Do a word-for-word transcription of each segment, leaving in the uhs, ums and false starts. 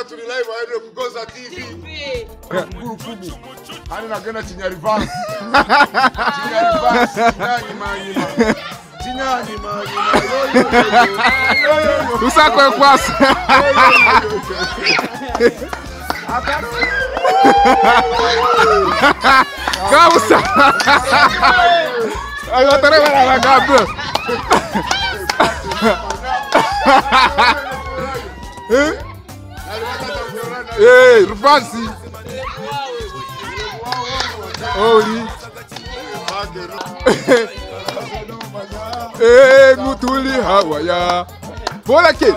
Tuli live aheeru Kugonza T V. Kuguru kubu. Hali nagenda Kinyarivasi. Kinyarivasi, kinyanyima nyima. Kinyanyima nyima. Yo, yo, yo, yo. Yo, yo, yo. Tusakwe kwasa. Yo, yo, yo, yo. Kabusa. Ayo, batale barabagambira. Eh? Eh, Rufansi. Oli. Eh, nutuli hawaya. Bola ke.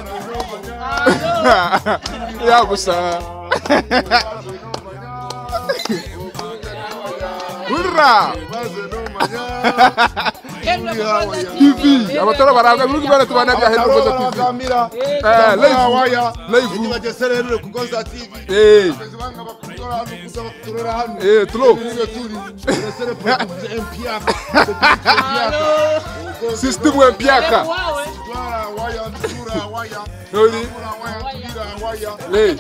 Ya busa. Hurra! T V, abatara baranga, birungi bana tubana bya Henry Goza T V. Eh, live. Live. Eh. Eh, tulo. System empyaka. Oli? Hey.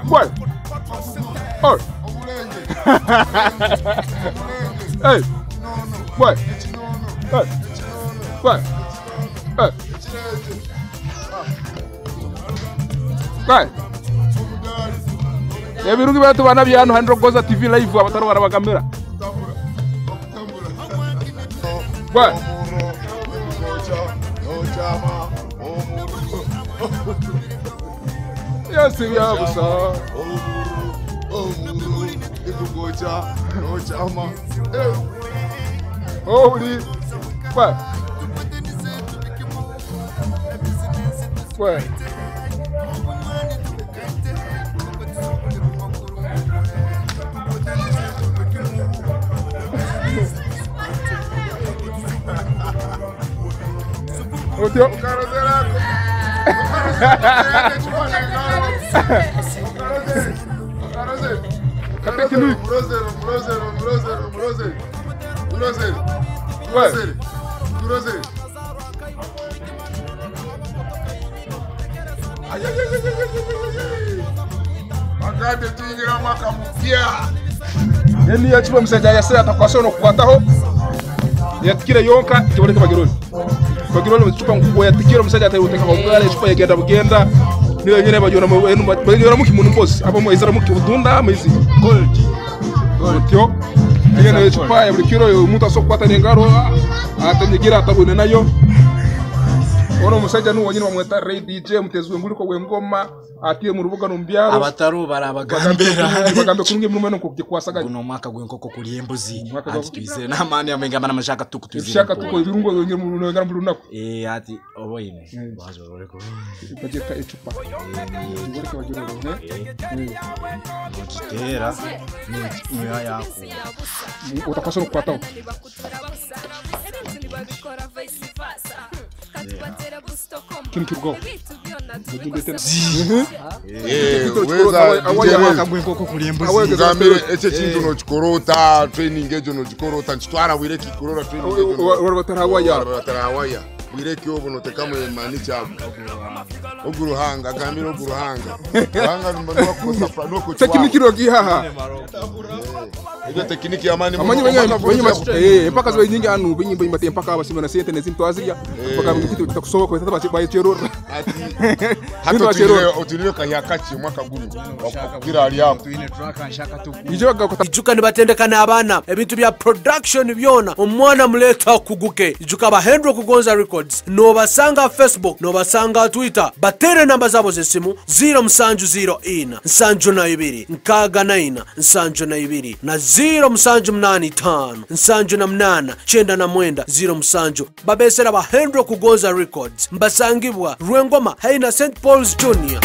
Boy. Oh. Hey. Boy. Hey. Boy. Hey. Kale. Ebirungi byaitu bana bya hanu, Henry Goza T V live, abataro barabagambira. Bwa. Yes, bya busa. Oh, uli. Bwa. Bwa. Otyo. Ka technique. Bwa. Bagambye tuyingira mwaka mupya. Eni ya kiba omusaija yasera atakwasire n'okukwataho. Yatikire yonka, kiboleke bagirole. Bagirole mu kicupa ngu yatikire omusaija atari kutekaho omugara, ecupa yagenda bugenda. Niyo nyine bayoramu, enu ba-, bayoramu ki munu mpozi? Abamu eziramu ki butunda, amaizi? Gold. Otyo. Niyo nayo ecupa ya buli kiro, omuntu asobola kukwata n'engaro, atanyigira, atabwine nayo. Ono omusaija nuwe nyine bamweta Ray D J, mutezi w'enguliko w'engoma. Ati mu rubuga n'omu byaro. Abataro barabagambira. Bagambe kurungi, bagambe kurungi emirimo enu nk'oku gikwasaganya. Guno omwaka gw'enkoko kulya embuzi. Omwaka gwa- Anti twizire n'amaani amaingi, amana amashaka tuku twizire. Ebishaka tuku, ebirungo byongera mu, byongera mu runaku. Eh, ati oboine. Eh. Baza ororeko. Bageta ecupa. Eh, eh. Ngoreke bagirole, eh? Eh. Eh. Nogitera, ni-, niyo yakuba. Ni-, otakasoro kukwataho. Kinu kirugaho. Eh, weza, D J Rez. Ngambire, eki ekintu nokikora ota, training egyo nokikora ota, nikitwara bwire ki kurora training egyo? Wa-, wa-, batara waya. Batara waya. Bwire ki obu notekamu emani kyabu? Ogu Ruhanga, agambire ogu Ruhanga. Ruhanga nimba nibakukosa pa-, nokukitwara. Tekinikiro gihaha. Egyo tekiniki y'amaani muno. Amanyi, banyi, omwaka banyi, guno mas-, eh, empaka zibaire nyingi hanu, banyi, banyi, bati empaka abasimba na sente n'ezintu azirya. Eh. Bakaba ngu, "Titu, tutakusoboka, kweta bati, bayekyerorra." Ati, hati otunire, otunire kahya kaki omwaka gunu? Okukira ali aho. Ijo bagakuta- Ijuka nibatendeka n'abaana, ebintu bya production byona, omwana muleeta akuguke. Ijuka ba Henry Kugonza Records, nobasanga ha Facebook, nobasanga ha Twitter. Bateere enamba zaabo z'esimu, ziro musanju ziro ina, nsanju na ibiri, nkaaga na ina, nsanju na ibiri na ziro musanju munaana itaano, nsanju na munaana, kyenda na mwenda, ziro musanju. Babeesera ba Henry Kugonza Records. Mbasangibwa Rwengoma, haina Saint Paul's Junior.